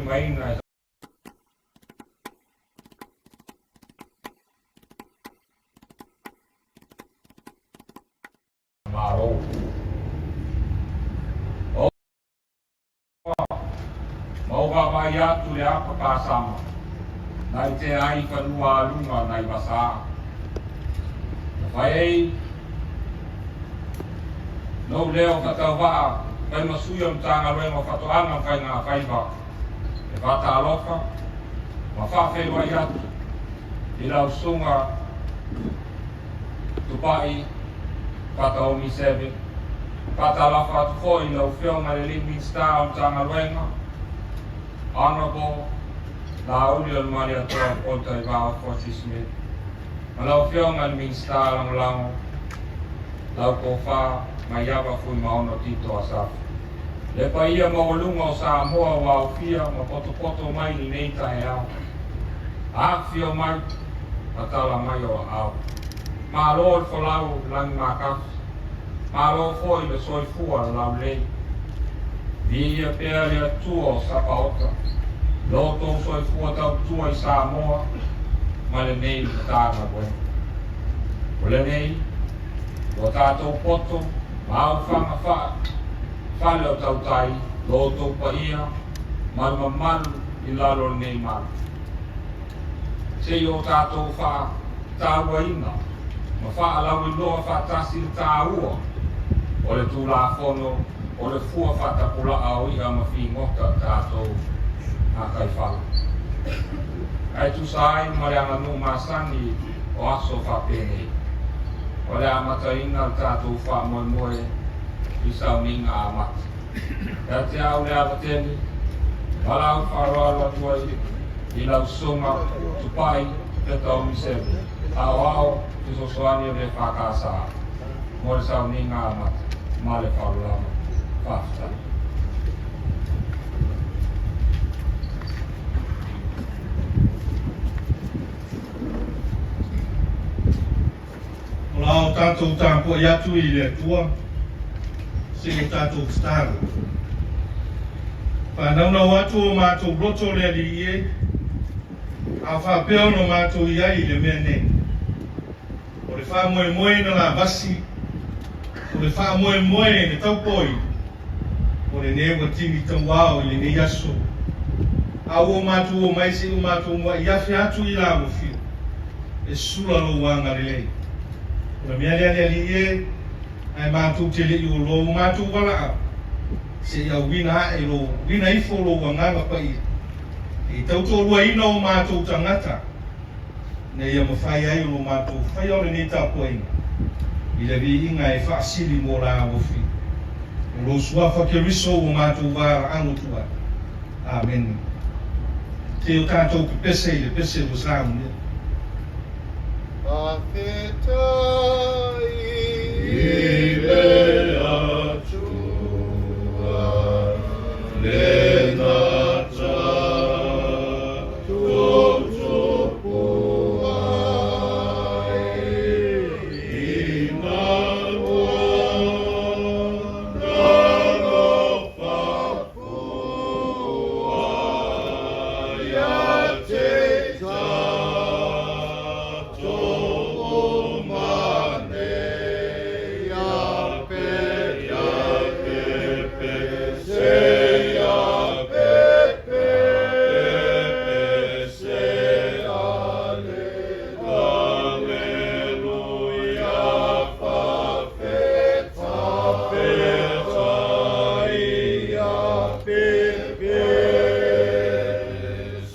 taulimaina e Malo. O ma o vaavaai atu le apa pasama, nai te ai fanua aluga nai vasa. Na fai ai nou leo fatauvaa fai ma sui o Matagaluega o Faatoaga ma Faiga Faiva e faatalofa ma faafeiloai atu i lau susuga Tupai Fataomi Seve. Faatalofa atu foi i lau Afioga i le Alii Minisita o Matagaluega, Honourable Laauli o le Malietoa Polataivao Fosi Smith, ma lau Afioga i le Minisita Lagolago, lau Tofa Maiava Fuimaono Tito Asafo. Le paia maualuga o Samoa ua aofia ma potopoto mai i lenei taeao. Afifio mai ma tala mai o aao. Malo le folau lagi makafi. Malo foi le soifua le laulelei. Viia pea le Atua o Sapaota, lo outou soifua tautua i Samoa ma lenei Matagaluega. O lenei, ua tatou poto ma aofaga faa fale o tautai lo outou paia ma le mamalu i lalo o lenei malu. Se i o tatou faatauaina ma faalauiloa faatasi le taua o le Tulafono o le Fua Faatapulaa o I'a ma Figota tatou gataifale. Ae tusa ai ma le aganuu masani o aso faapenei, o le amataina le tatou faamoemoe i sauniga amata. Ia te au le ava tele, valaau faaaloalo atu ai i lau susuga Tupai Petaomi Seve, aoao fesoasoani o le EFKS mo le sauniga amata ma le faaaloalo. Faafetai. O la o tatou tapuai atu i le Atua se i o tatou tatalo. Faanaunau atu o matou loto le Alii e, a faapea ona matou i ai i le mea nei. O le faamoemoe na lavasi, o le faamoemoe na taupoi, o lenei ua tini tauao i lenei aso. A ua matou omai se i o matou muai afe atu i la ua e sula lou agalelei. O le mea lea le Alii e, ae matou te le i o lou matou valaau, se i auina ae lou uina ifo lou agaga paia, e i tautoaluaina o matou tagata, ina ia mafai ai ono matou faia o lenei tapuaiga i le viiga e faasili mo la ua fia. O lou Suafa Keriso ua matou valaau atu ai. Amene. Se i o tatou pepese i le pese ua saunia. Faafetai i le Atua le na tatou tupu ai ina ua alofa fua ia te tatou uma nei ia pe ia pe pe se ia pe pe pe se ale Aleluia faafetai ia pe pe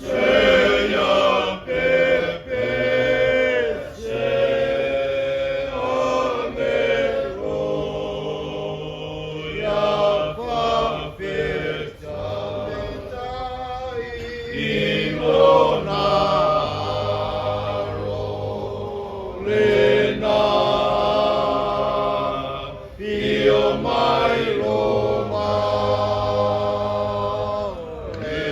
se ia pe pe se Aleluia faafetai i lona alo lena afio mai luma le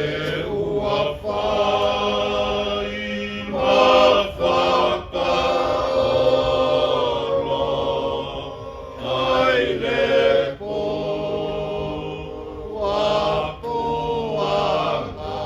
ua fai ma whakaolo ai le po a poanga.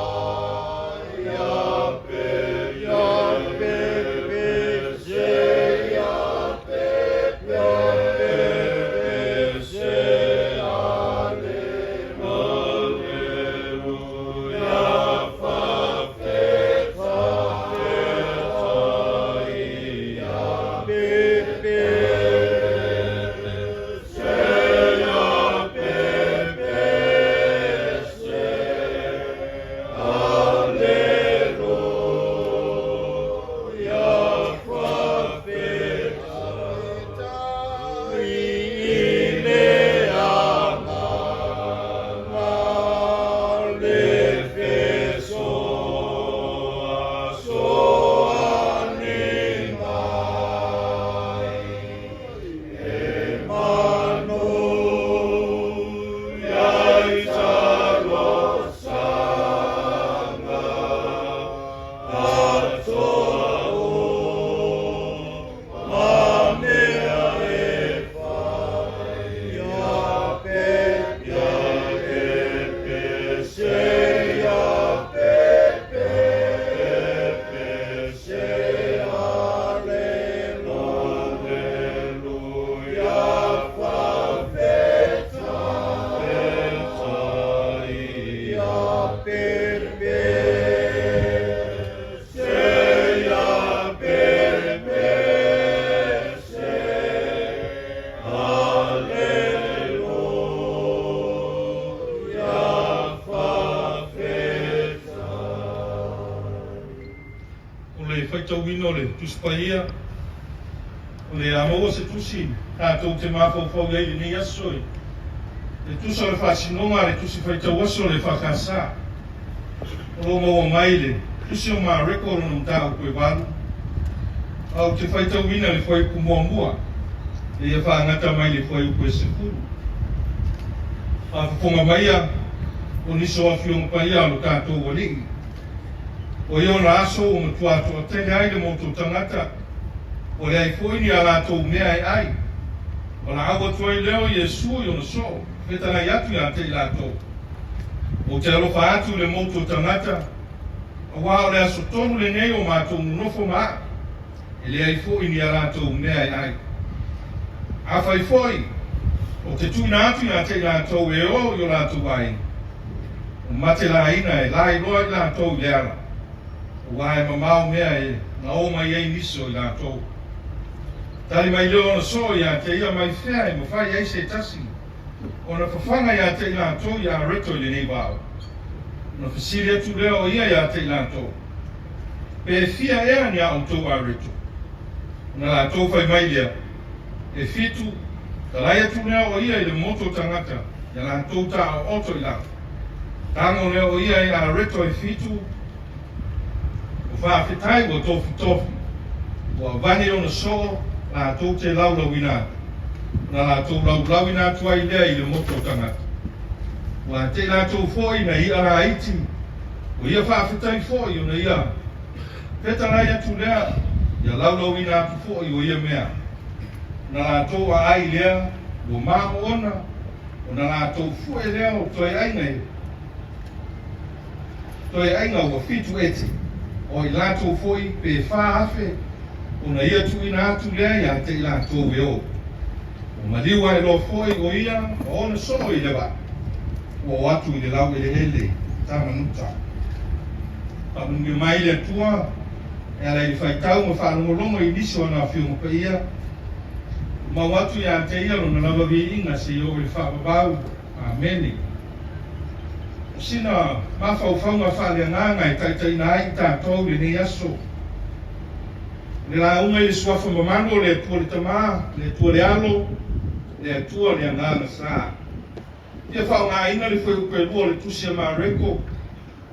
faitauina o le Tusi Paia. O le a maua se tusi tatou te mafaufau i ai i lenei aso e e tusa o le faasinoga a le Tusi Faitau Aso o le EFKS. O lo o maua mai le Tusi o Mareko lona mataupu e 8, a ou te faitauina le fuaiupu muamua seia faagata mai le fuaiupu e 10. Faafofoga maia o nisi o Afioga Paia a lo tatou Alii. O ia ona aso ua matua toatele ai le motu tagata, ua leai foi ni a latou mea e ai. Valaau atu ai lea o Iesu i ona soo, fetalai atu ia te i latou. Ou te alofa atu i le motu o tagata, auā o le aso tonu lenei o matou nonofo ma aʻu, e leai foi ni a latou mea e ai. Afai foi ou te tuuina atu ia te i latou e o i o latou aiga, ua mate laina e laeloa i latou i le ala, auā e mamao mea e gaō mai ai nisi o i latou. Tali mai lea ona soo ia te ia mai fea e mafai ai se tasi ona fafaga ia te i latou i areto i lenei vao. Ona fesili atu lea o ia ia te i latou, Pe fia ea ni a outou areto? Ona latou fai mai lea, E 7, talai atu lea o ia i le motu o tagata ia latou taoto i lalo. Tago lea o ia i areto e 7, Ua faafetai ua tofitofi, ua avane ona soo latou te laulauina atu, ona latou laulauina atu ai lea i le motu o tagata. Ua te i latou foi na i'a laiti, ua ia faafetai foi ona ia fetalai atu lea, ia laulauina atu foi o ia mea. Ona latou aai lea ua maoona, ona latou fue lea o toe aiga e Toe aiga ua 7 ete, o i latou foi pe 4,000 ona ia tuuina atu lea ia te i latou e o. Ua maliu ae loa foi o ia ma ona soo i le vaa, ua o atu i le laueleele Tamanuta. Faamanuia mai le Atua e ala i le faitau ma faalogologo i nisi o ana Afioga Paia, ua mau atu ia te ia lona lava viiga seia oo i le faavavau. Amene. O sina mafaufauga faaleagaga e taitaiina ai i tatou i lenei aso. O le lauga i le suafa mamalu o le Atua le Tama, le Atua le Alo, le Atua le Agaga Sa. Fia faaaogaina le fuaiupu e 2 o le Tusi a Mareko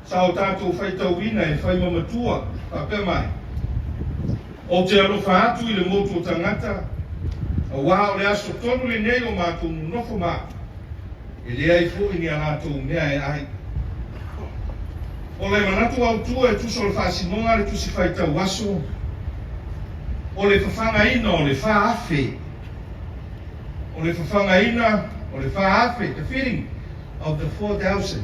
sa o tatou faitauina e fai ma matua, faapea mai, Ou te alofa atu i le motu o tagata, auā o le aso tonu lenei o matou nonofo ma aʻu, e leai foi ni a latou mea e ai. O le manatu autu e tusa o le faasinoga a le Tusi Faitau Aso, o le fafagaina o le 4,000. O le fafagaina o le 4,000, the feeding of the 4,000.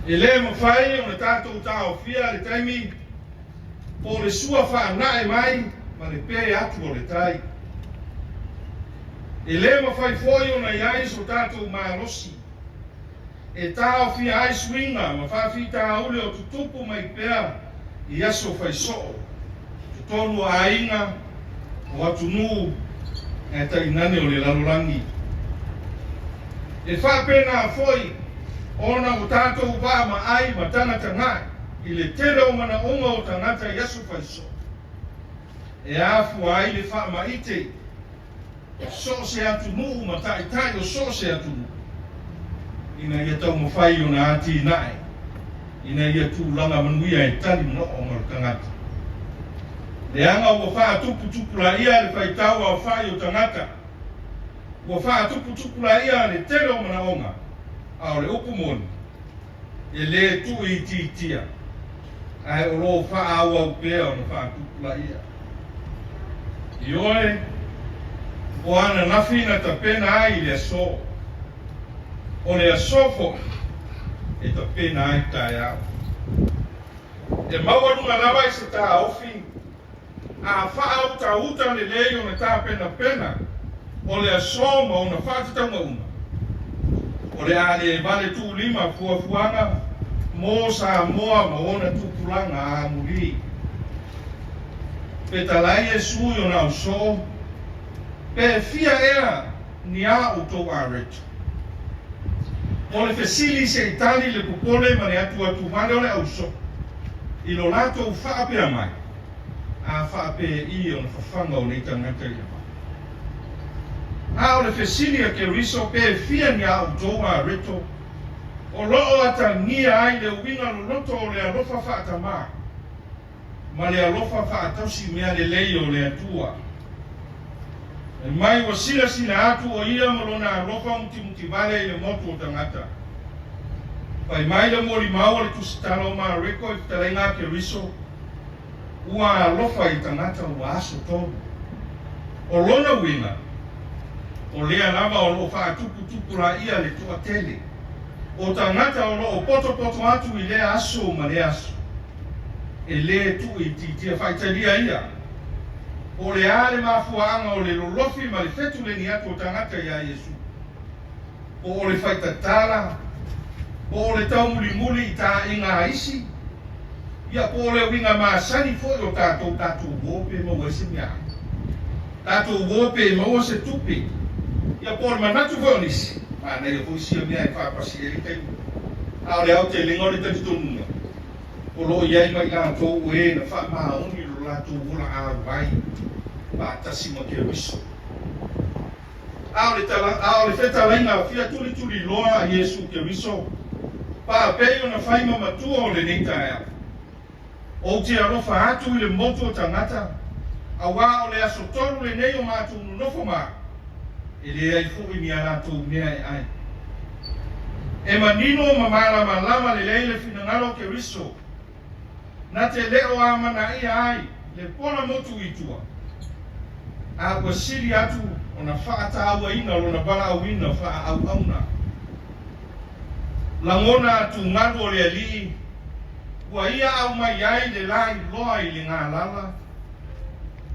E le mafai ona tatou taofia le taimi po o le sua faanae mai ma le pē atu o le tai. E le mafai foi ona i ai so tatou malosi e taofia ai suiga ma faafitauli o tutupu mai pea i aso faisoo, totonu o aiga, o atunuu ae tainane o le lalolagi. E faapena foi ona ua tatou vaamaai ma tagatagai i le tele o manaoga o tagata i aso faisoo, e afua ai le faamaite o so o se atunuu ma taitai o so o se atunuu ina ia taumafai ona atinae ina ia tulaga manuia e tali manaoga o le tagata. Leaga ua faatuputupulaia le faitau aofai o tagata, ua faatuputupulaia le tele o manaoga, a o le upu moni, e lē tuuitiitia, ae o lo o faaauau pea ona faatupulaia. Ioe, o ananafi na tapena ai i le asō, o le asō foi e tapena ai taeao. E maualuga lava i se taofi a faautauta lelei ona tapenapena o le asō ma ona faatatauga uma, o le a le vale tuulima fuafuaga mo Samoa ma ona tupulaga amulī. Fetalai Iesu i ona ausoo, Pe fia ea ni a outou areto? O le fesili se i tali le popole ma le atuatuvale o le ausoo. I lo latou faapea mai, A faapei ona fafaga o nei tagata i le vaa? A o le fesili a Keriso, pe fia ni a outou areto o lo o atagia ai le uiga loloto o le alofa faatamā ma le alofa faatausi mea lelei o le Atua? E mai ua silasila atu o ia ma lona alofa mutimutivale i le motu o tagata. Fai mai le molimau a le tusitala o Mareko i fetalaiga a Keriso, Ua alofa i tagata ua aso tonu. O lona uiga, o lea lava o lo o faatuputupulaia le toatele o tagata o lo o potopoto atu i lea aso ma lea aso. E lē tuuitiitia faitalia ia. Po o le a le mafuaaga o le lolofi ma le fetuleni atu o tagata iā Iesu? Po o le faitatala? Po o le taumulimuli i taaiga a isi? Ia, po o le uiga masani foi o tatou, tatou uo pe maua ai se meaai. Tatou uo pe maua se tupe. Ia, po o le manatu foi o nisi, manaia foi sia mea e faapasi ai le taimi. A o le aotelega o le talitonuga, o lo o i ai ma i latou o e na faamaoni lo latou ola auai faatasi ma Keriso. A o le tala, a o le fetalaiga fia tulituliloa a Iesu Keriso, paapei ona fai ma matua o lenei taeao. Ou te alofa atu i le motu o tagata, auā o le aso tolu lenei o matou nonofo ma au, e leai foi ni a latou mea e ai. E manino ma malamalama lelei le finagalo o Keriso, na te le o amanaia ai le pola motu i tua, a ua sili atu ona faatauaina lona valaauina faaauauna. Lagona atugalu o le Alii, ua ia aumai ai le lailoa i le galala,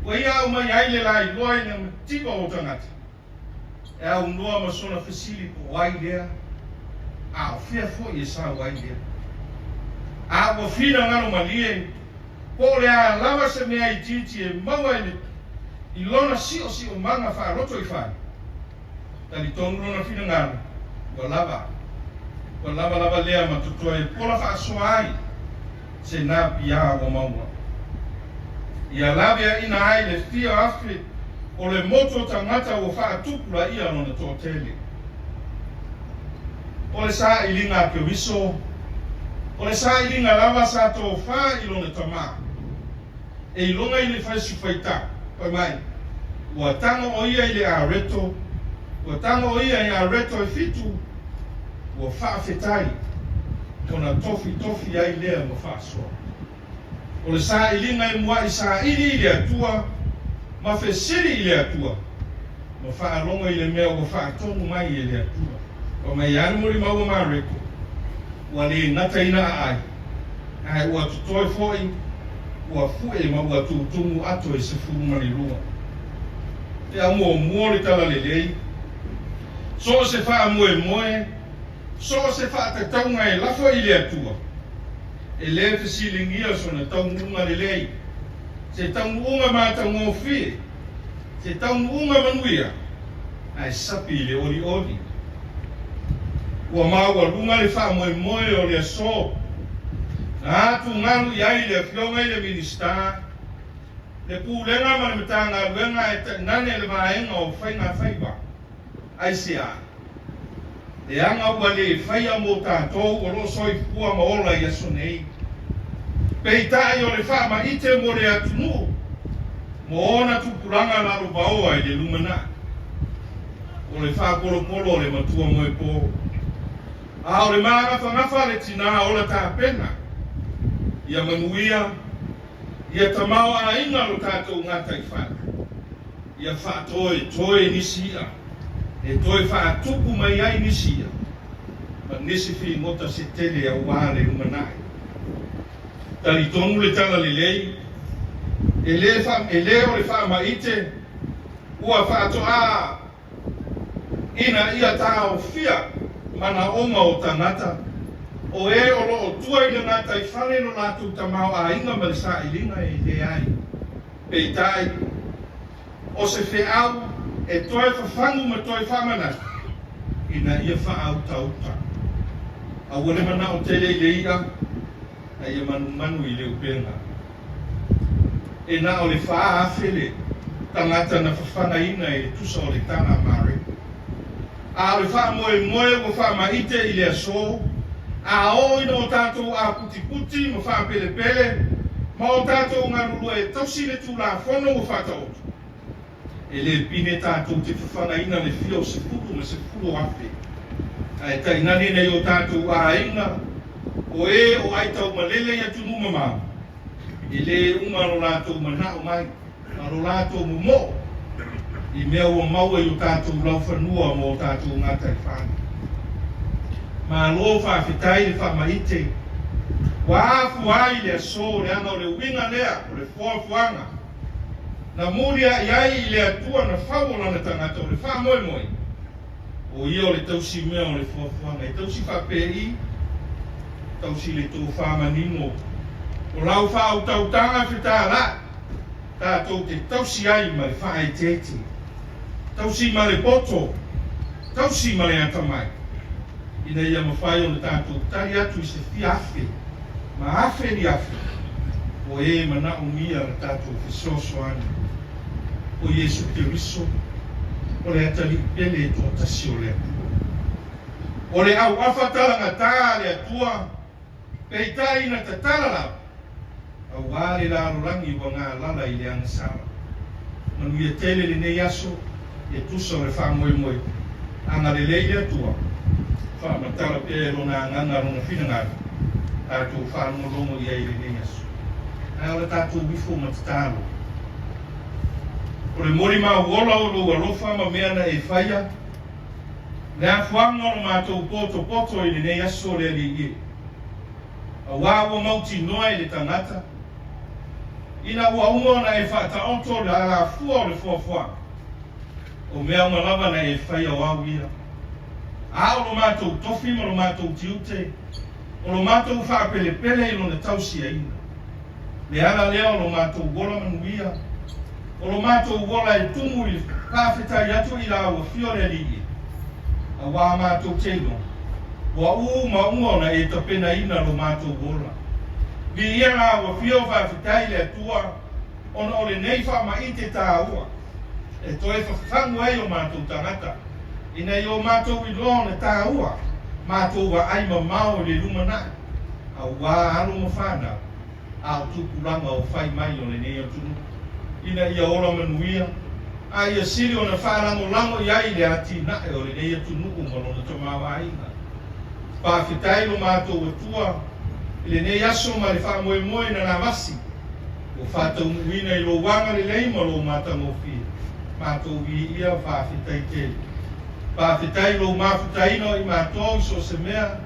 ua ia aumai ai le lailoa i le mativa o tagata, e aunoa ma sona fesili po o ai lea, a o fea foi e sau ai lea. A ua finagalo malie, po o le a lava se mea itiiti e maua i le i lona siosiomaga faalotoifale, talitonu lona finagalo, ua lava, ua lava lava lea ma totoe e pola faasoa ai se napiā ua maua. Ia laveaina ai le fia afe o le motu o tagata ua faatupulaia lona toatele. O le sailiga a Keriso, o le sailiga lava sa tofā i lona Tamā, e iloga i le faisufaitau, fai mai, ua tago o ia i le areto, ua tago o ia i areto e fitu, ua faafetai, ona tofitofi ai lea ma faasoa. O le sailiga e muaʻi saili i le Atua, ma fesili i le Atua, ma faalogo i le mea ua faatonu mai e le Atua. Fai mai lava le molimau a Mareko, ua lē gataina aai, ae ua totoe foi, ua fue ma ua tutumu ato e 12. Te au muamua o le Talalelei, so o se faamoemoe, so o se faatatauga e lafo i le Atua, e lē fesiligia sona taunuuga lelei, se taunuuga matagofie, se taunuuga manuia, ae sapi i le olioli. Ua maualuga le faamoemoe o le aso na atugalu i ai le Afioga i le Minisita, le Pulega ma le Matagaluega e tainane le Vaega o Faiga Faiva. Aisea? Leaga ua le faia mo tatou o lo o soifua ma ola i aso nei. Peitai o le faamaite mo le atunuu mo ona tupulaga lalovaoa i le lumanai. O le faapolopolo o le matua moepo. A o le magafagafa a le tinā ola tapena. Ia manuia, ia tamaoaiga lo tatou gataifale. Ia faatoetoe nisi i'a, e toe faatupu mai ai nisi i'a, ma nisi figota se tele auā le lumanai. Talitonu le talalelei, e lē fa, e lē o le faamaite ua faatoā ina ia taofia manaoga o tagata, o e o lo o tua i le gataifale lo latou tamaoaiga ma le sailiga e leai. Peitai, o se feau e toe fafagu ma toe faamanatu ina ia faautauta. Aua le manao tele i le i'a, A ia manumanu i le upega. E na o le 4,000 le tagata na fafagaina i le tusa o le tala a Mareko. A o le faamoemoe ua faamaite i le aso, a oo ina o tatou aputiputi ma faapelepele ma o tatou galulue e tausi le Tulafono ua faataoto, e le pine tatou te fafagaina le fia o sefulu ma sefulu o afe, ae tainane nai o tatou aiga, o e o aitaumalele i atunuu mamao, e lē uma lo latou manao mai ma lo latou momoo i mea ua maua i o tatou laufanua ma o tatou gataifale. Malo faafetai le faamaite ua afua ai le aso, leaga o le uiga lea o le foafoaga na mulia'i ai i le Atua na fau o lana tagata o le faamoemoe, o ia o le tausi mea o le foafoaga e tausi faapei, tausi le tofa manino o lau faautautaga fetāla'i tatou te tausi ai ma le faaeteete, tausi ma le poto, tausi ma le atamai, ina ia mafai ona tatou tali atu i se fia afe ma afe ni afe o e manaomia le tatou fesoasoani. O Iesu Keriso, o le atalii pele e toatasi o le Atua. O le auafa talagatā a le Atua, peitai na tatala lava, auā le lalolagi ua galala i le agasala. Manuia tele lenei aso e tusa o le faamoemoe. Agalelei le Atua, faamatala pea e Lona agaga Lona finagalo, tatou faalogologo i ai i lenei aso. Ae ola tatou ifo ma tatalo. O le molimau ola o lou alofa ma mea na e faia, le afuaga o lo matou potopoto i lenei aso le Alii e. Auā ua mautinoa e le tagata, ina ua uma ona e faataoto le alafua o le foafoaga, o mea uma lava na e faia o au ia. A o lo matou tofi ma lo matou tiute, o lo matou faapelepele i lona tausiaina. Le ala lea o lo matou ola manuia, o lo matou ola e tumu i le faafetai atu i la ua fio le Alii, auā matou te iloa, ua uma uma ona e tapenaina lo matou ola. Viia la ua fio faafetai i le Atua ona o lenei faamaite tāua e toe fafagu ai o matou tagata ina ia o matou iloa ona tāua matou vaai mamao i le lumanai auā alo ma fanau a o tupulaga o fai mai o lenei atunuu ina ia ola manuia a ia sili ona faalagolago i ai le atinae o lenei atunuu ma lona tamaoaiga. Faafetai lo matou Atua i lenei aso ma le faamoemoe na lavasi ua faataunuuina i lou agalelei ma lou matagofie. Matou viia faafetai tele. Faafetai i lou mafutaina o i matou i so o se mea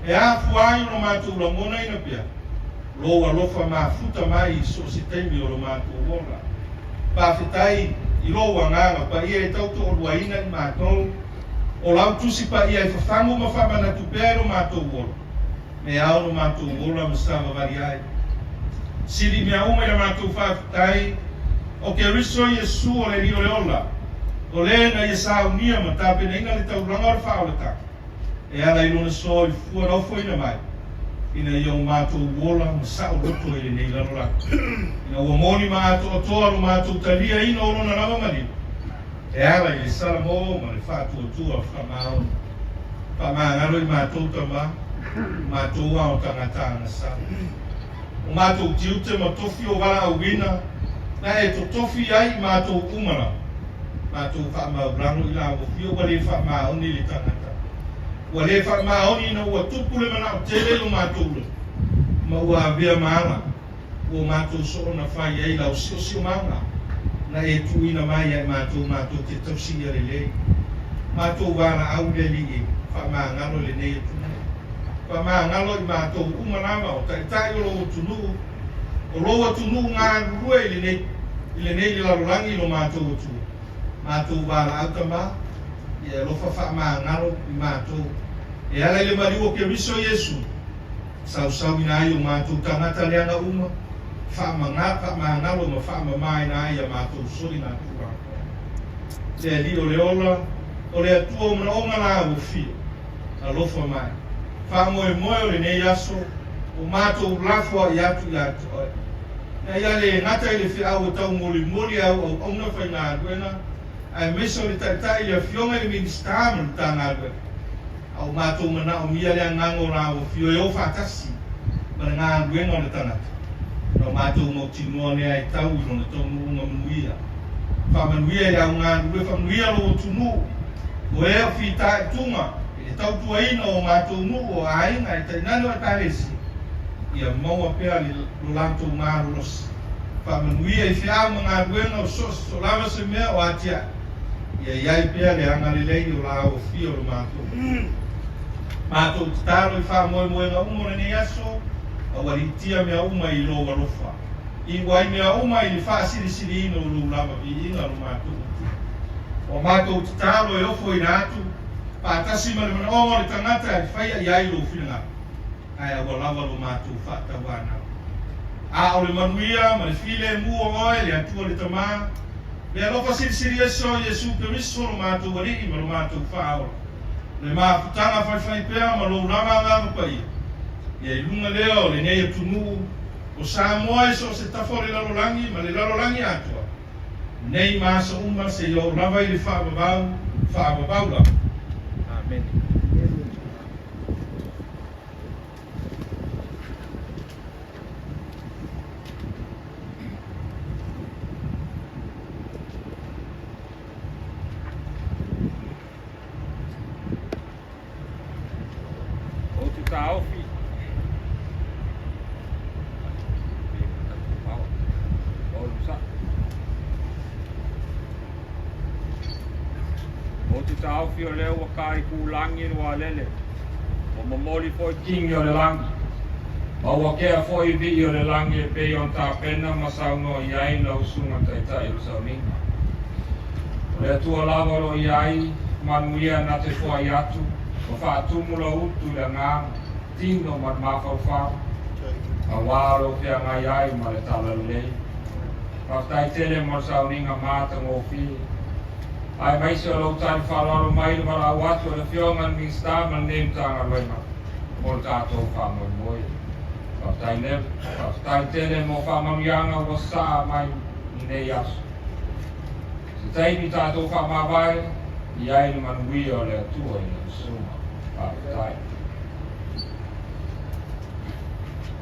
e afua ai ona matou lagonaina pea lou alofa mafuta mai i so o se taimi o lo matou ola. Faafetai i lou agaga paia e tautoaluaina i matou, o lau tusi paia e fafagu ma faamanatu pea i lo matou ola, me ao lo matou ola ma savavali ai. Sili mea uma i la matou faafetai, o Keriso Iesu o le Alii o le ola, o le na ia saunia ma tapenaina le taulaga o le faaolataga, e ala i lona soifua nofoina mai, ina ia o matou ola ma saoloto i lenei lalolagi, ina ua moni ma atoatoa lo matou taliaina o lona lava maliu, e ala i le salamo ma le faatuatua faamaoni. Faamagalo i matou tama, o matou ao tagata agasala. O matou tiute ma tofi o valaauina na e totofi ai i matou uma lava. Matou faamaulalo i la ua fia ua le faamaoni le tagata. Ua le faamaoni ina ua tupu le manao tele i lo matou loto, ma ua avea ma ala ua matou soona fai ai lau siosiomaga na e tuuina mai ia i matou matou te tausi ia lelei. Matou valaau le Alii e faamagalo i lenei atunuu. Faamagalo i matou uma lava o taitai o lou atunuu, o lou atunuu galulue i lenei i lenei lalolagi i lo matou Atua. Matou valaau Tama, ia e alofa faamagalo i matou. E ala i le maliu o Keriso Iesu, sausauina ai o matou tagata leaga uma, faamaga, faamagalo ma faamamaina ai a matou soligatulafono. Le Alii o le ola, o le Atua o manaoga la ua fia, alofa mai. Faamoemoe o lenei aso, Ua matou lafoai atu ia te oe. Ina ia le gata i le feau e taumolimoli e au auauna faigaluega aemaise o le Taitai le Afioga i le Minisita ma le Matagaluega, a ua matou manaomia le agaga o la afio e o faatasi ma le galuega o le tagata, ona o matou mautinoa lea e tau i lona taunuuga manuia. Faamanuia i le au galulue, faamanuia lou atunuu, o e o fitaituga i le tautuaina o matou nuu, o aiga, e tainane o Ekalesia, ia maua pea lo latou malolosi. Faamanuia i feau ma galuega o so o se lava se mea o atiae, ia i ai pea le agalelei o la ofia o lo matou Atua. Matou tatalo i faamoemoega uma o lenei aso, aualiitia mea uma i lou alofa. Iu ai mea uma i le faasilisiliina o lou lava viiga lo matou Atua. Ua matou tatalo e ofoina atu, faatasi ma le manaoga o le tagata e faia i ai lou finagalo, ae aua lava lo matou faatauanau. A o le manuia ma le filemu o oe, le Atua le Tama, le alofa silisili ese o Iesu Keriso lo matou Alii ma lo matou Faaola, le mafutaga faifai pea ma lou lava Agaga Paia, ia i luga lea o lenei atunuu o Samoa i so o se tafa o le lalolagi ma le lalolagi atoa, nei ma aso uma seia oo lava i le faavavau, faavavau lava. Amene. Ou te taofi Ou te taofi o lea ua taitulagi le ualele, ua momoli foi tini o le lagi, ma ua tea foi vii o le lagi e pei ona tapena ma saunoa i ai lau Susuga i le Taitai o le Sauniga. O le Atua lava o lo o i ai manuia na te foai atu ma faatumu lou utu i le agaga, tino ma le mafaufau, aua lou feagai ai ma le talalelei. Faafetai tele mo le sauniga matagofie, aemaise o lou tali faaaloalo mai i le valaau atu a le Afioga i le Minisita ma lenei Matagaluega mo le tatou faamoemoe. Faafetai le, faafetai tele mo faamanuiaga ua saa mai i lenei aso. Se taimi tatou faamavae, i ai le manuia o le Atua i lau susuga. Faafetai.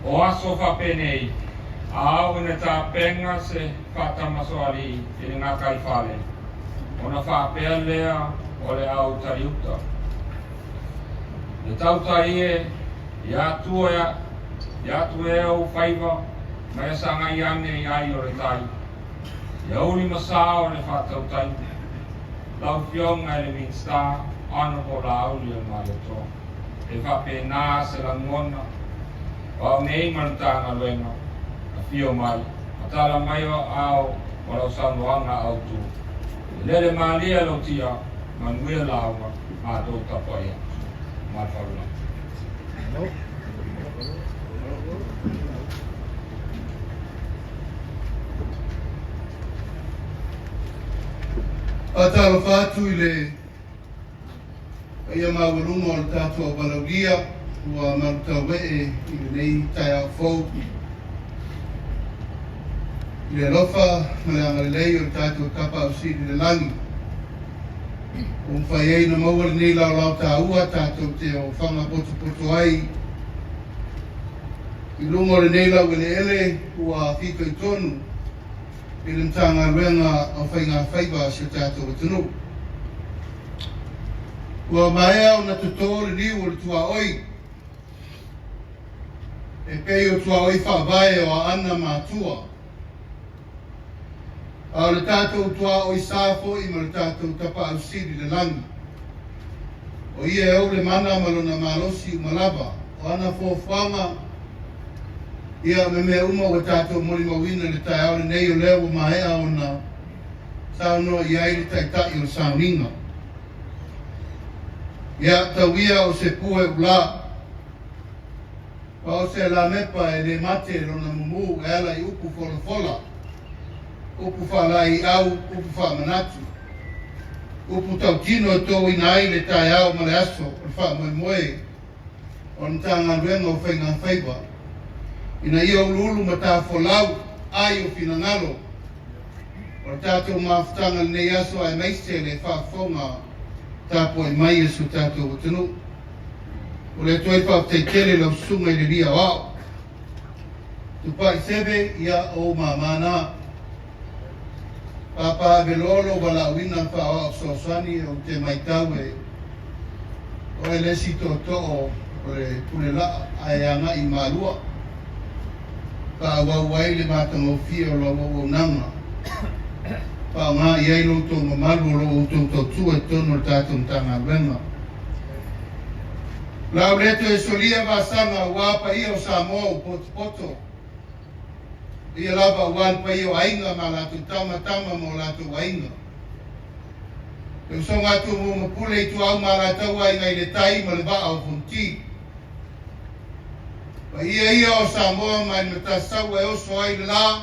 O aso faapenei, a ao ina tapena se faatamasoalii i le gataifale, ona faapea lea o le au taliuta. Le tautai e, ia atua e, ia atu e ou faiva, ma ia sagai ane i ai o le tai. Ia uli ma sa o le faatautaiga. Lau Afioga i le Minisita, Honourable Laauli o le Malietoa, e faapena se lagona o au nei ma le Matagaluega, afio mai, ma tala mai o aao ma lau saunoaga autu. E lele malie lou tia, manuia lauga, matou tapuai atu. Ma le faaaloalo. Faatalofa atu i le paia maualuga o le tatou auvalaulia ua malutauee i lenei taeao fou. I le alofa ma le agalelei o le tatou Tapaau Sili i le lagi, ua mafai ai ona maua lenei laolao taua tatou te ofaga potopoto ai i luga o lenei laueleele ua fitoitonu i le Matagaluega o Faigafaiva a si o tatou atunuu. Ua maea ona toto le niu o le tuaoi e pei o tuaoi faavae o Aana ma Atua. A o le tatou tuaoi sa foi ma le tatou Tapaau Sili i le lagi. O ia e ou le mana ma lona malosi uma lava, o ana fuafuaga, ia me mea uma ua tatou molimauina i le taeao lenei o lea ua maea ona saunoa i ai le Taitai o le Sauniga. Ia, tau ia o se pue ulā. Ma o se lamepa e le mate lona mumu e ala i upu folafola, upu faalaeiau, upu faamanatu, upu tautino e touina ai le taeao ma le aso o le faamoemoe o le Matagaluega o Faigafaiva. Ina ia uluulu ma tafolau ai o finagalo o le tatou mafutaga i lenei aso aemaise le faafofoga tapuai mai a si o tatou atunuu. O le Atua i faafetai tele lau susuga i le Alii Aoao. Tupai Seve, ia o ou mama na. Papa Avelo lou valaauina faaoao fesoasoani ou te maitau e oe le isi tootoo o le pule laa ae agai i Malua. Faaauau ai le matagofie o lau auaunaga. Faaaoga i ai lo outou mamalu o lo o outou tautua i totonu o le tatou Matagaluega. O le a ou le toe solia vasaga aua paia o Samoa ua potopoto. Ia lava aua le paia o aiga ma latou tama, tama ma o latou aiga. Le usoga a Tumua ma Pule Ituau ma Alataua Aiga i le Tai ma le Vaa o Fonoti. Paia ia o Samoa mai le Matasaua e oso ai le la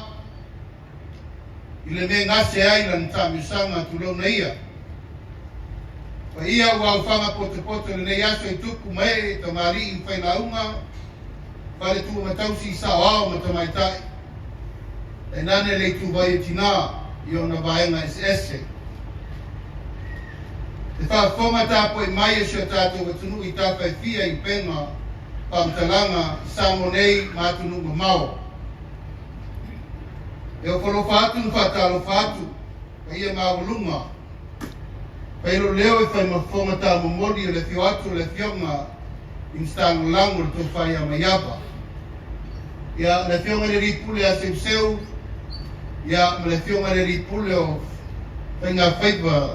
i le mea gase ai lana taamilosaga tulouna ia. Paia ua aufaga potopoto i lenei aso i tupu ma ee, tamalii ma failauga, faletua ma tausi, saoao ma tamaitai, tainane le ituvai o tinā i ona vaega eseese. Te faafofoga tapuai mai a si o tatou atunuu i tafa e fia i upega faamatalaga i Samoa nei ma atunuu mamao. E ofo alofa atu ma faatalofa atu paia maualuga, fai lou leo e fai ma fofoga taumomoli o le afio atu o le Afioga Minisita Lagolago le Tofa ia Maiava, ia le Afioga i le Alii Pule ia Seuseu, ia ma le Afioga i le Alii Pule o Faigafaiva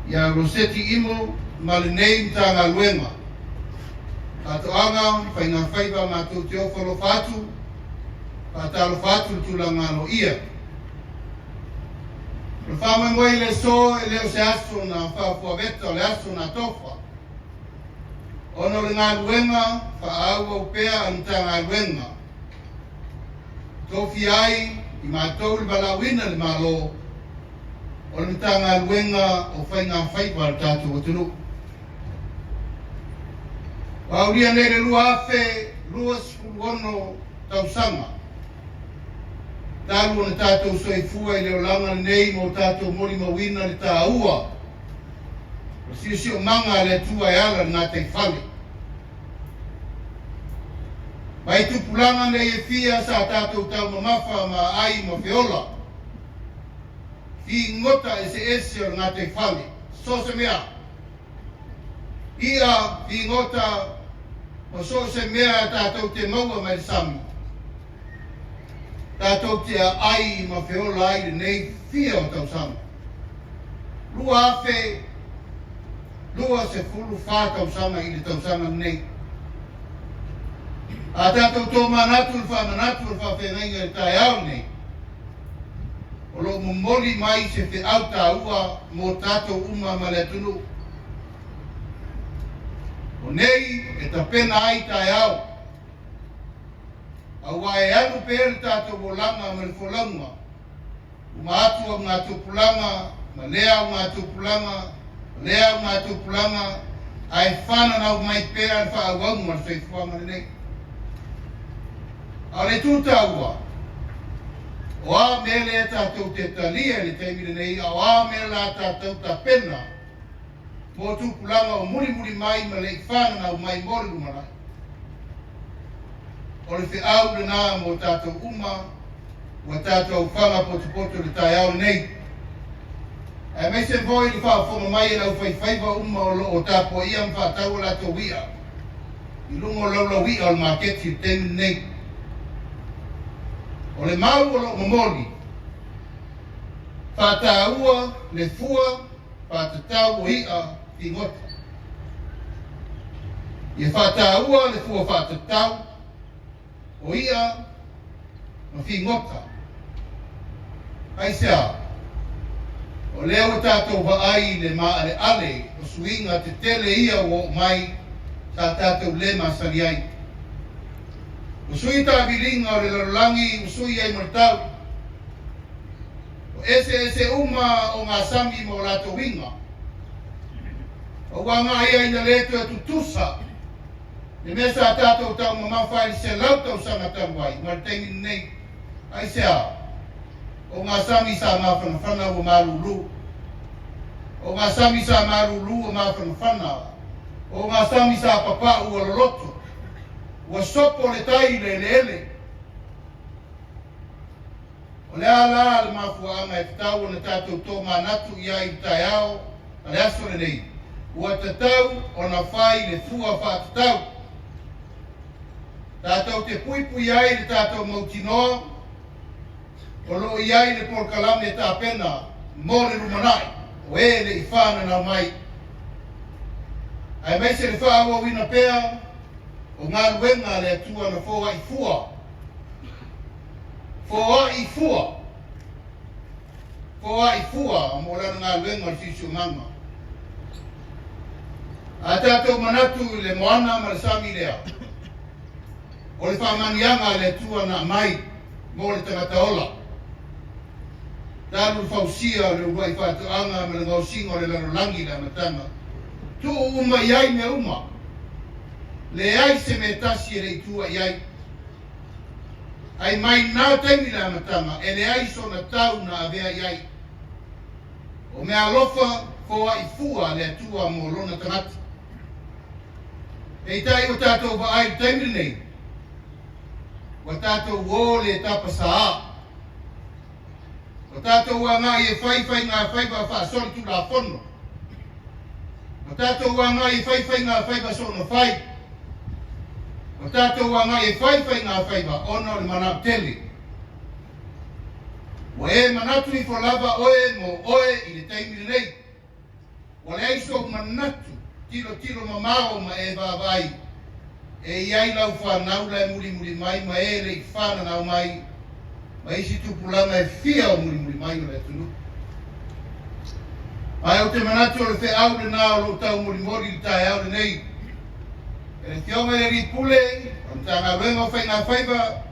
ia Roseti Imo ma lenei Matagaluega Faatoaga ma Faigafaiva matou te ofo alofa atu, faatalofa atu i le tulaga aloaia. O le faamoemoe i le aso e le o se aso na faafuaveta o le aso na tofa, ona o le galuega faaauau pea a le Matagaluega. Tofia ai i matou le valaauina e le Malo o le Matagaluega o Faigafaiva a le tatou atunuu. Ua aulia nei le 2026 tausaga talu ona tatou soifua i le olaga lenei ma o tatou molimauina le taua o le siosiomaga a le Atua e ala i le gataifale. Mai tupulaga nei e fia sa tatou taumamafa ma aai ma feola, figota eseese o le gataifale, so o se mea. I'a, figota, ma so o se mea tatou te maua mai le sami, tatou te aai ma feola ai lenei fia o tausaga. 2024 tausaga i le tausaga lenei. A tatou tomanatu i le faamanatu o le faafeagaiga i le taeao lenei, o lo o momoli mai se feau taua mo tatou uma ma le atunuu. O nei e tapena ai taeao, aua e alu pea le tatou olaga ma le folauga, uma atu augatupulaga ma lea augatupulaga ma lea augatupulaga, ae fananau mai pea le faaauauga o le soifuaga lenei. A o le itu taua, o a mea lea tatou te talia i le taimi lenei, a o a mea la tatou tapena mo tupulaga o mulimuli mai ma le i fananau mai mo le lumanai. O le feau lena mo tatou uma ua tatou aufaga potopoto i le taeao lenei. Aemaise foi le faafofoga mai e le aufaifaiva uma o lo o tapuaia ma faatau a latou i'a i luga o laulaui'a o le maketi i le taimi lenei. O le mau o lo o momoli, faataua le fua faatatau o i'a figota. Ia faataua le fua faatatau o i'a ma figota. Aisea? O lea ua tatou vaai i le maaleale o suiga tetele ia ua oo mai sa tatou le masani ai. Ua sui taaviliga o le lalolagi ua sui ai ma le tau. Ua eseese uma o gasami ma o latou uiga. Ma ua agai ai ina le toe tutusa. Le mea sa tatou taumamafa ai i le 100 tausaga talu ai ma le taimi lenei, aisea? O ngā sami sa mafanafana ua malūlū. O ngā sami sa malūlū ua mafanafana. O ngā sami sa papa'u ua loloto. Ua sopo le tai i le eleele. O le a la le mafuaaga e tatau ona tatou tomanatu i ai i le taeao ma le aso lenei? Ua tatau ona fai le fua faatatau. Tatou te puipui ai le tatou mautinoa o lo o i ai le polokalame tapena mo le lumanai o e le i fananau mai, aemaise le faaauauina pea o galuega a le Atua na foai fua. Foai fua. Foai fua mo lana galuega o le siosiomaga. A tatou manatu i le moana ma le sami lea, o le faamanuiaga a le Atua na aumai mo le tagata ola. Talu le fausia o le uluai faatoaga ma le gaosiga o le lalolagi i le amataga, tuu uma i ai mea uma. Leai se mea tasi e le i tua i ai. Ai mai na taimi le amataga, e leai sona tau na avea i ai. O mea alofa foai fua a le Atua mo lona tagata. Peitai ua tatou vaai i le taimi lenei, ua tatou o le tapa saā. Ua tatou agai e fai faigafaiva faasolitulafono. Ua tatou agai e fai faigafaiva soonafai. Ua tatou agai e fai faigafaiva ona o le manao tele. Ua e manatu ifo lava oe mo oe i le taimi lenei. Ua leai sou manatu tilotilo mamao ma e vaavaai e i ai lau fanau la e mulimuli mai ma e le i fananau mai ma isi tupulaga e fia o mulimuli mai o le atunuu. Ae ou te manatu o le feau lena o lou taumolimoli i le taeao lenei e le Afioga i le Alii Pule o le Matagaluega o Faigafaiva,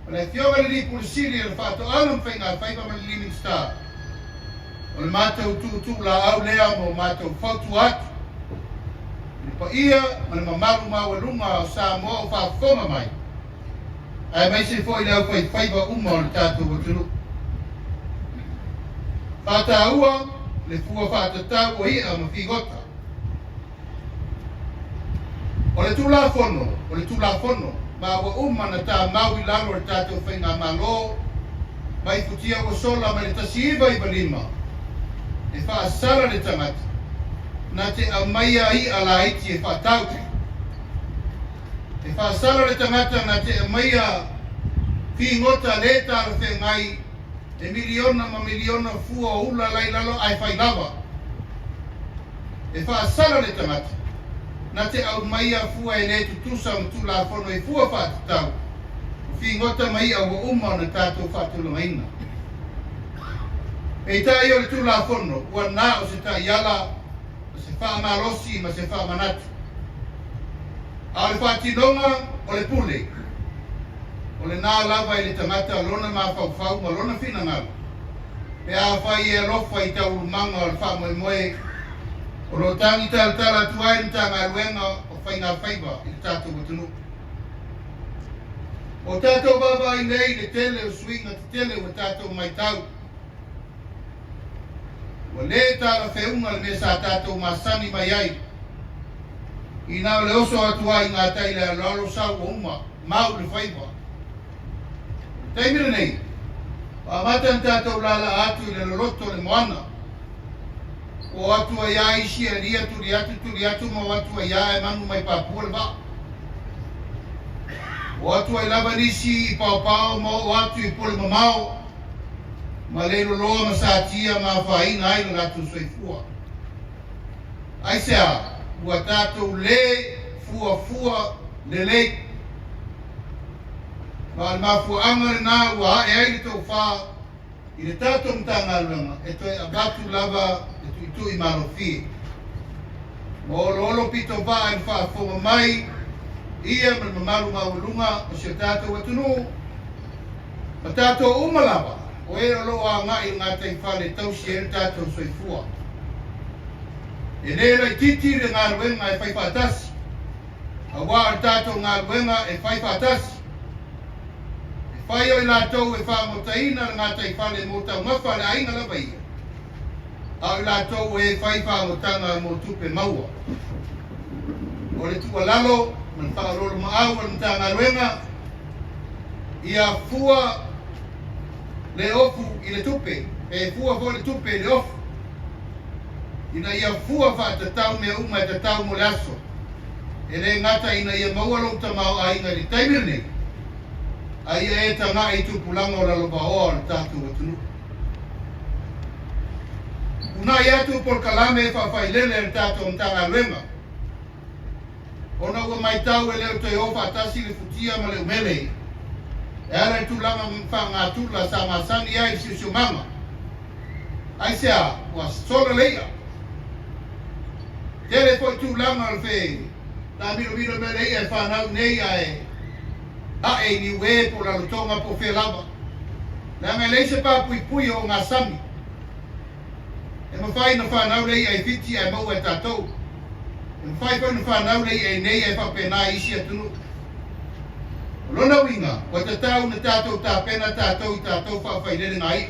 ma le Afioga i le Alii Pule Sili o le Faatoaga ma Faigafaiva ma le Alii Minisita. O le matou tuutuulaau lea mo matou fautua atu i le paia ma le mamalu maualuga o Samoa o faafofoga mai, aemaise foi le aufaifaiva uma o le tatou atunuu. Faataua le fua faatatau o i'a ma figota. O le Tulafono, o le Tulafono, ma ua uma na tamau i lalo o le tatou Faigamalo mai futia ua sola mai le 1995, e faasala le tagata na te aumaia i'a laiti e faatau. E faasala le tagata na te aumaia figota le talafeagai e miliona ma miliona fua o ula la i lalo ae fai lava. E faasala le tagata na te aumaia fua e le tutusa ma Tulafono e fua faatatau o figota ma i'a ua uma ona tatou faatulagaina. Peitai o le Tulafono ua na o se taiala ma se faamalosi ma se faamanatu. A o le faatinoga o le pule, o lena lava i le tagata lona mafaufau ma lona finagalo, pe afai e alofa i taualumaga o le faamoemoe o lo o tagi talatala atu ai le Matagaluega o Faigafaiva i le tatou atunuu. O tatou vaavaai nei i le tele o suiga tetele ua tatou matau, Ua le talafeuga le mea sa tatou masani mai ai, ina o le oso atu ai i gatai le aloalo sau ua uma, mau le faiva. O le taimi lenei, ua amata ona tatou laalaa atu i le loloto o le moana. Ua o atu ai lava isi alia tuli atu tuli atu ma o atu ai lava e manu mai Papua le vaa. Ua o atu ai lava nisi i Paopao ma oo atu i Pole mamao. Ma le loloa ma satia ma afaina ai lo latou soifua. Aisea ua tatou le fuafua lelei? Ma o le mafuaaga lena ua ae ai le tofa i le tatou Matagaluega e toe avatu lava le tuitui malofie. Ma oloolo pito vaa i le faafofoga mai ia ma le mamalu maualuga o si o tatou atunuu, Ma tatou uma lava, o e o lo o agai i le gataifale e tausi ai lo tatou soifua. E le laitiiti le galuega e fai faatasi. Auā o le tatou galuega e fai faatasi. E fai o i latou e fagotaina le gataifale mo taumafa a le aiga lava ia, a o i latou o e fai fagotaga mo tupe maua. O le tuualalo ma le faaoloolomaau a le Matagaluega, ia fua le ofu i le tupe, pe fua foi le tupe i le ofu, ina ia fua faatatau mea uma e tatau mo le aso, e le gata ina ia maua lou tamaoaiga i le taimi lenei, a ia e taga'i i tupulaga o lalovaoa o le tatou atunuu. Uunai atu polokalame faafailele a le tatou Matagaluega, ona ua matau e le o toe o faatasi le futia ma le umele e ala i tulaga faagatula sa masani ai le siosiomaga. Aisea ua sola le i'a? Tele foi tulaga o le fe taamilomilo mea le i'a e fanau nei ae a'e i Niue po o Lalotoga po o fea lava, leaga e leai se papuipui o ogasami. E mafai ona fanau le i'a i Fiti ae maua e tatou. E mafai foi ona fanau le i'a i nei ae faapena i isi atunuu. O lona uiga, ua tatau ona tatou tapena tatou i tatou faafailelega i'a.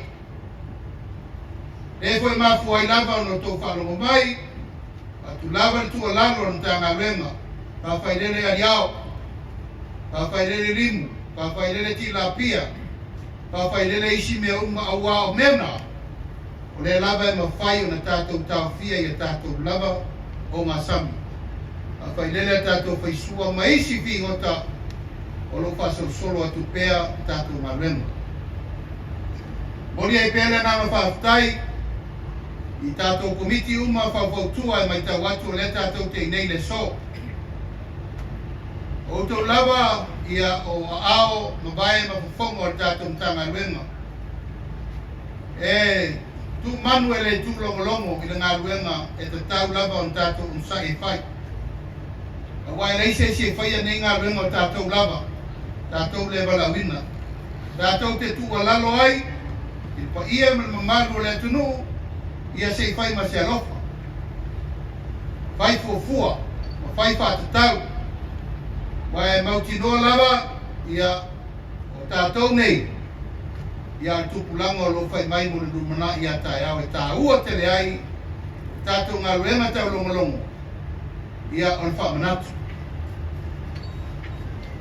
Lea foi e mafua ai lava ona outou faalogo mai, avatu lava le tuualalo a le Matagaluega, faafailele aliao, faafailele limu, faafailele tilapia, faafailele isi mea uma auā o mea na, o lea lava e mafai ona tatou taofia i a tatou lava ogasami. Faafailele a tatou faisua ma isi figota o lo o faasolosolo atu pea le tatou galuega. Momoli ai pea le agaga faafetai i tatou Komiti uma faufautua e matau atu o lea tatou te i nei i le aso. O outou lava ia o aao ma vae ma fofoga o le tatou Matagaluega. E tumanu e le tūlogologo i le galuega e tatau lava ona tatou onosai e fai. Aua e leai se isi e faia nei galuega o tatou lava, tatou le valaauina. Tatou te tuualalo ai i le paia ma le mamalu o le atunuu ia se i fai ma se alofa, fai fuafua ma fai faatatau, aua e mautinoa lava ia o tatou nei ia le tupulaga o lo o fai mai mo le lumanai ia taeao e taua tele ai tatou galuega taulogologo ia o le faamanatu.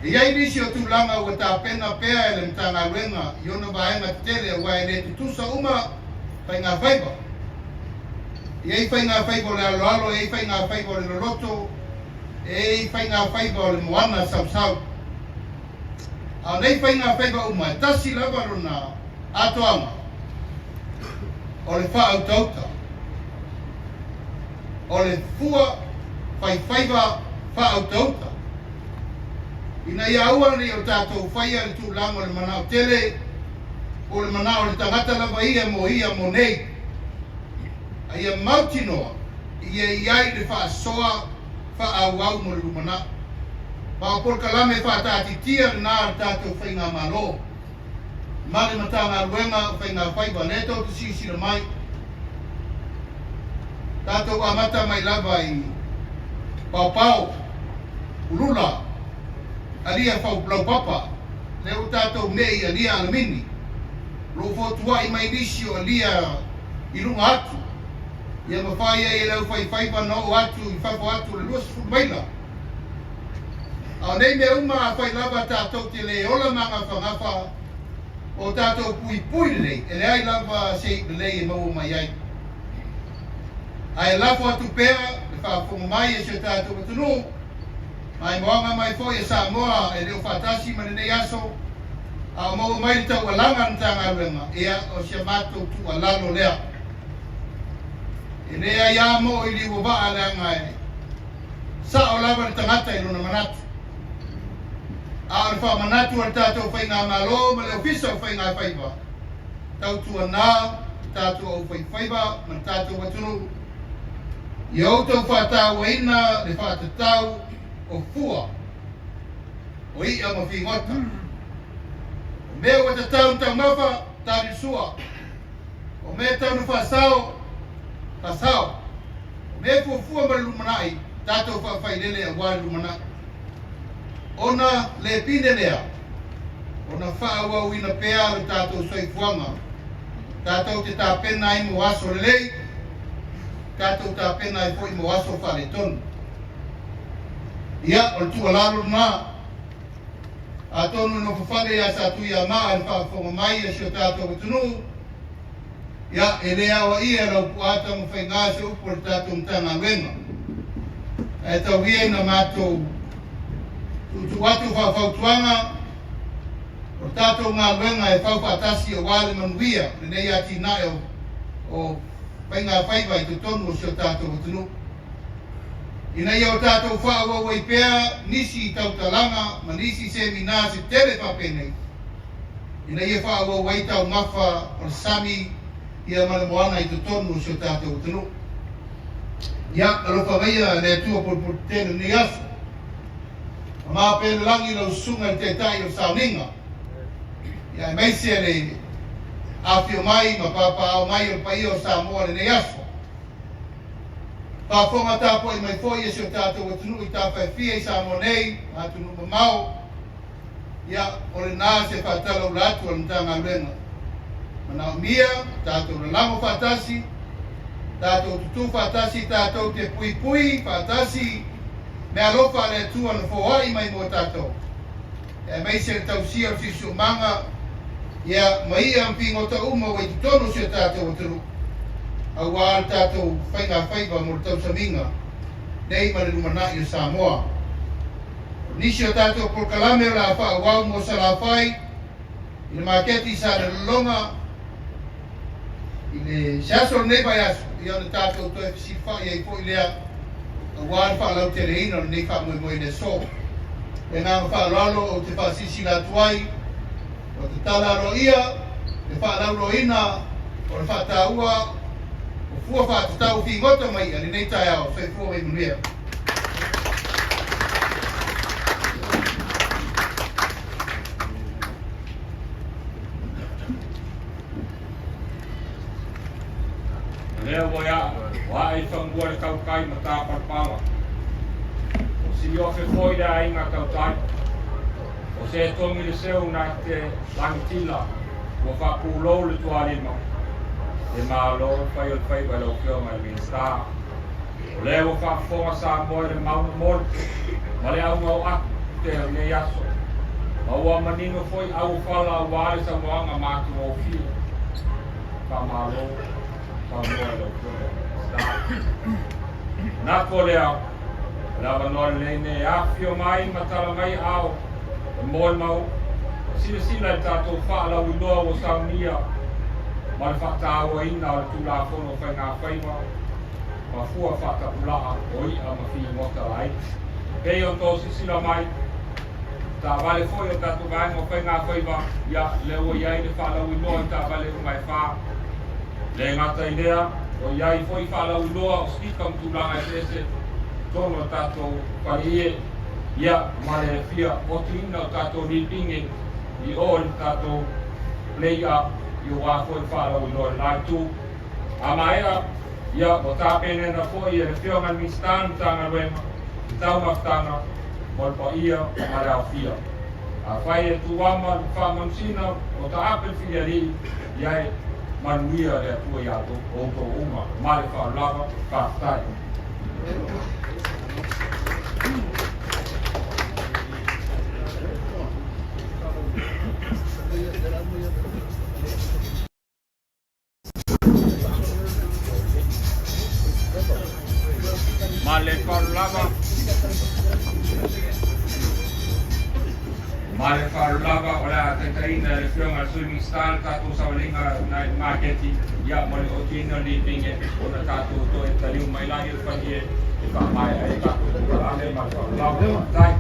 E i ai nisi o tulaga ua tapena pea e le Matagaluega i ona vaega tetele aua e le tutusa uma faigafaiva. E i ai faigafaiva o le aloalo, e i ai faigafaiva o le loloto, e i ai faigafaiva o le moana sausau. A o nei faigafaiva uma, e tasi lava lona atoaga, o le faautauta, o le fua faifaiva faautauta, ina ia aua ne i o tatou faia le tulaga o le manao tele, po o le manao o le tagata lava ia mo ia mo nei, a ia mautinoa ia i ai le faasoa faaauau mo le lumanai. Ma o polokalame faataatitia lena a le tatou Faigamalo ma le Matagaluega o Faigafaiva, lea tou te silasila mai, tatou amata mai lava i paopao, ulula, alia fau laupapa, lea ua tatou me'i alia alamini, o lo o fotua'i mai nisi o alia i luga atu, ia mafai ai e le aufaifaiva ona oo atu i fafo atu o le 20 maila. A o nei mea uma, afai lava tatou te le ola magafagafa o tatou puipui lelei, e leai lava se iu lelei e maua mai ai. Ae lafo atu pea le faafofoga mai e si o tatou atunuu, maimoaga mai foi e Samoa e le o faatasi ma lenei aso, a o maua mai le taualaga a le Matagaluega, ia, o si a matou tuualalo lea. E leai a moo i liu o vaa leaga e sao lava le tagata i lona manatu. A o le faamanatu a le tatou Faigamalo ma le Ofisa o Faigafaiva, tautuana le tatou aufaifaiva ma le tatou atunuu, ia outou faatauaina le faatatau o fua o i'a ma figota. O mea ua tatau na taumafa, tali le sua. O mea tau na faasao, faasao. O mea e fuafua ma le lumanai, tatou faafailele aua le lumanai. Ona le pine lea, ona faaauauina pea lo tatou soifuaga, tatou te tapena ai mo aso lelei, tatou tapena ai foi mo aso faaletonu. Ia, o le tuualalo lena. Atonu e nofofale ia Satuiamaa i le faafofoga mai a si o tatou atunuu, ia, e le aoaia e Laupua Tamafaiga se upu a le tatou Matagaluega, ae tau ia ina matou tuutuu atu faafautuaga o le tatou galuega e fau faatasi aua le manuia o lenei atinae o faiga faiva i totonu o si o tatou atunuu. Ina ia o tatou faaauau ai pea nisi tautalaga ma nisi semina se tele faapenei, ina ia faaauau ai taumafa o le sami ia ma le moana i totonu o si o tatou atunuu. Ia, alofa maia le Atua polepole tele lenei aso. Mama pea le lagi lau susuga i le taitai o le sauniga. Ia aemaise le afio mai ma papaao mai o le paia o Samoa lenei aso. Faafofoga tapuai mai foi e si o tatou atunuu i tafaefia i Samoa nei ma atunuu mamao. Ia, o lena se faatalaula atu a le Matagaluega. Manaomia tatou lalago faatasi, tatou tutū faatasi, tatou te puipui faatasi me alofa a le Atua na foai mai mo tatou. E aemaise le tausia o le siosiomaga, ia, ma ia ma figota uma ua i totonu o si o tatou atunuu, auā le tatou faigafaiva mo le tausamiga nei ma le lumanai o Samoa. O nisi o tatou polokalame o le a faaauau mo Salafai i le maketi i Salelologa i le se aso o lenei vaiaso, ia ona tatou toe fesilafai ai foi lea auā le faalauteleina o lenei faamoemoe i le aso. Le agaga faaaloalo ou te faasilasila atu ai, ua tatala aloaia le faalauiloaina o le faataua o fua faatatau figota mai i lenei taeao. Soifua ma ia manuia. Lea ua ia, ua ae i fanua le tautai ma tāpalapala. O siliofe foi le aiga tautai. O se togi le seu na te langitila, ua faapulou le tualima. Le malo fai o le faiva i lau Afioga i le Minisita. O lea ua faafofoga Samoa i le mau momoli ma le auga o atu te o lenei aso. Ma ua manino foi auofala auā le saunoaga matagofie. Faamalo saunoa i lau Afioga i le Minisita. Manatu o lea, o le avanoa lelei nei e afifio mai ma tala mai aao e moemau silasila i le tatou faalauiloa ua saunia ma le faatauaina o le Tulafono o Faiga Faiva ma fua faatapulaa o i'a ma figota laiti. Pei o tō silasila mai, taavale foi o tatou vaega o faiga faiva, ia, lea ua i ai le faalauiloa i taavale uma e whā. Le gata i lea, o i ai foi faalauiloa o stika ma tulaga eseese tonu o tatou faleie, ia, ma le fia otuina o tatou lipinge i o i le tatou play up i o wā foi faalauiloa i le itu. A maea, ia, ua tapenena foi e le Afioga i le Minisita le Matagaluega i taumafataga mo le paia ma le aofia. Afai e tuama le faamanusina o taape le filialii, ia e manuia le Atua iā outou uma. Ma le faaaloalo lava, faafetai. Ma le faaaloalo lava. Ma le faaaloalo lava o le a taitaiina e le Afioga i le Sui Minisita le tatou savaliga na i le maketi, ia ma le otiina o lipinge ona tatou toe taliu mai la i le falie e faamaea ai tatou polokalame. Ma le faaaloalo lava, faafetai.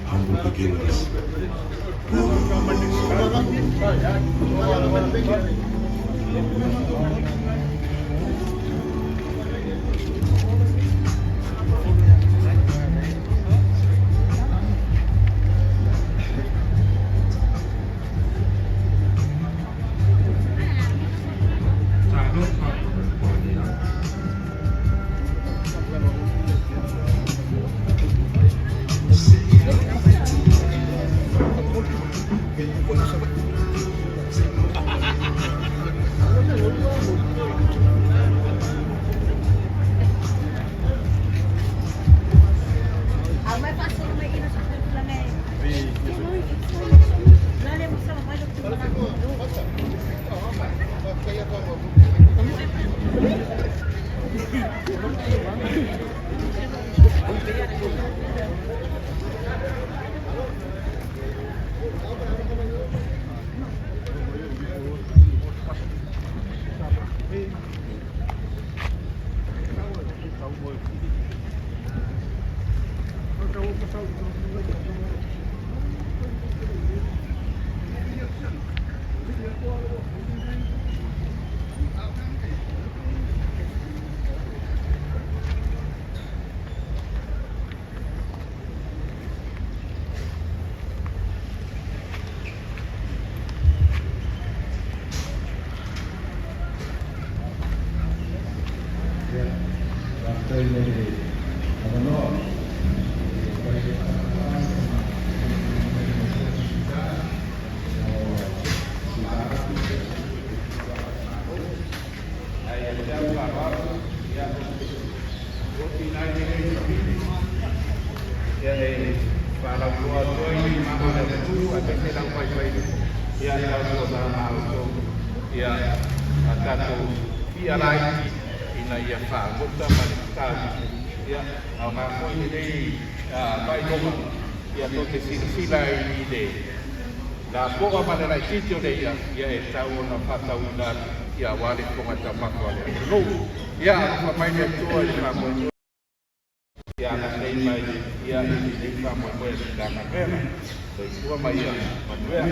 Humble beginnings. Faafetai mo le avanoa. Ai e te au faaaloalo, ia, oti nai lenei savili, ia e faalauloa atu ai i mana o le atunuu aemaise le aufaifaiva, ia tautuana ma outou, ia a tatou fia laiti ina ia fagota ma le tatau, ia aoga foi lenei faailoga ia tou te silasila ai i le lapoa ma le laitiiti o le i'a ia e tatau ona faatauina atu ia aua le fofoga taumafa o le atunuu. Ia alofa mai le Atua i le faamoemoe ia agalelei mai ia i lenei faamoemoe o le Matagaluega. Soifua ma ia manuia.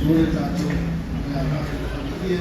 Mo le tatou ia